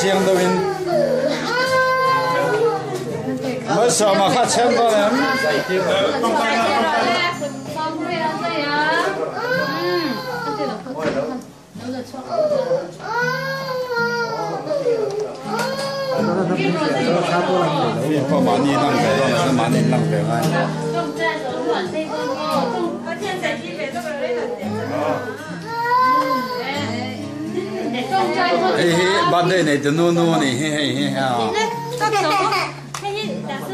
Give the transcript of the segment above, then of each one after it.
chiang deuhin. Malsawma kha chhem dawn em? Mi pawh mahni lang ve dawn lo mahni in lang ve ngai. Hei hi birthday nei tu nu nu a nih hi hei hi a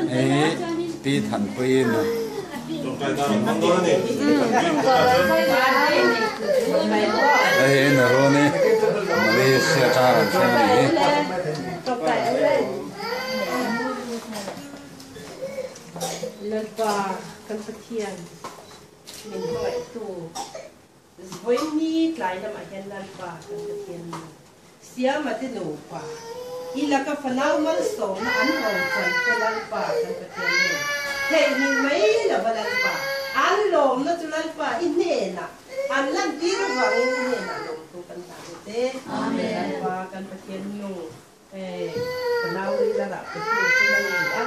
hei hi Pi Thanpuii nu. Hei hi Naruni Malaysia atanga rawn thleng a nih hi. Lalpa kan Pathian min hmangaihtu Vawiini tlai lamah hian Lalpa kan Pathian nu Siama te nupa i laka fanau malsawmna an rawn chan te Lalpa kan Pathian nu theihnghilh mai lova Lalpa an lawmna chu Lalpa i hnenah an lantir avangin i hnenah lawmthu kan hlan u che. Lalpa kan Pathian nu Hei, ka nau hi la rah pe tu chu nang i ni a,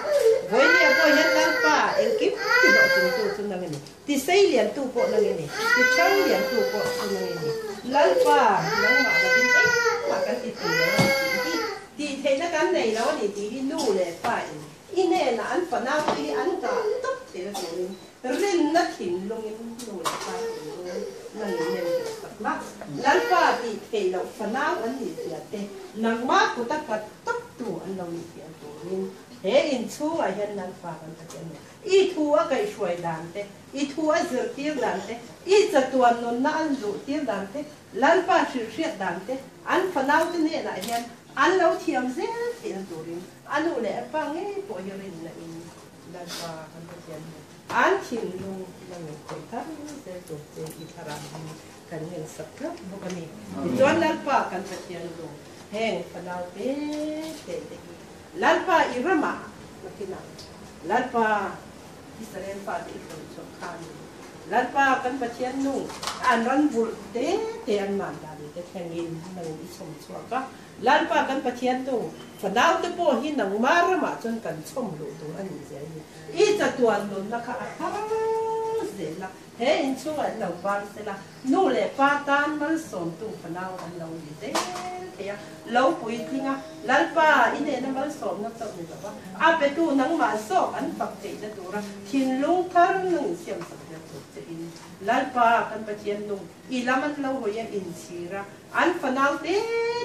Vawinia pawh hian Lalpa engkim ti hlawhtling tu chu nang i ni, ti sei lian tu pawh nang i ni, ti thang lian tu pawh chu nang i ni. Lalpa, nangmah lovin engmah kan ti thei lo a ni tih hi, tih theihna kan nei lo a ni tih hi nu leh pa in i hnenah an fanau te hi an nghah tawp theihna turin Rinna thinlungin nu leh pa thinlung nangin nem hleh tak la, Lalpa tih theih loh fanau an nih zia te, nangmah kuta kat tawp tu an lo nih tih an turin he inchhungah hian Lalpa kan Pathian nu i thu a kaihhruai dan te, i thu a zirtir dan te, i chatuan nunna an luhtir dan te, Lalpa hrilhhriat dan te, an fanau te hnenah hian an lo thiam zel tih an turin a nu leh a pa ngei pawh hi rinna in Lalpa kan Pathian hi an thinlung la ngei khawih thar zel tur che i thlarau hi kan ngensak tlat bawk a ni. Tichuan Lalpa kan Pathian lu heng fanau te te te hi Lalpa i ramah nakinah Lalpa Israel fate i hruai chhuak kha a ni. Lalpa kan Pathian nu an ran vulh te te an man dan te thlengin nangin i chhawm chhuak a. Lalpa kan Pathian tu, fanaute pawh hi nangmah ramah chuan kan chhawm luh tur a nih zel ni. I chatuan nunna kha a thar zel a, he inchhungah an lo par sel a, nu leh pa tan malsawmtu fanau an lo ni zel thei a, lo puitling a, Lalpa i nena malsawmna chauh ni lova, a petu nangmah zawk an fak theihna tura thinlung thar nang insiamsak zel tur che in Lalpa kan Pathian nu i lam an lo hawi a inchhir a, An fanau te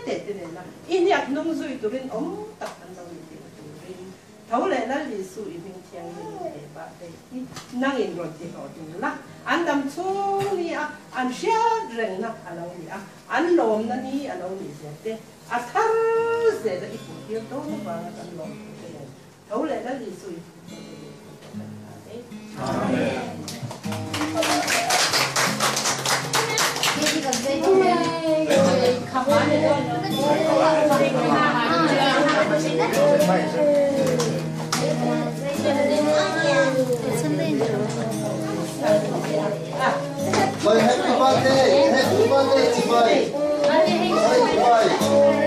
te te nena i hniak hnung zui turin awm tak an lo ni tih na turin tho leh Lal Isu i hming thianghlim in he pa te hi nangin rawn ti hlawh ding la, an dam chhung ni a an hriat rengna a lo ni a, an lawmna ni a lo nih zia te a thar zela i hmuh tir dawn avanga kan lawm thu te nen tho leh Lal Isu i hming thianghlim in kan tawh kan ta e. Amen. Happy birthday! Happy birthday, Chibai! Chibai!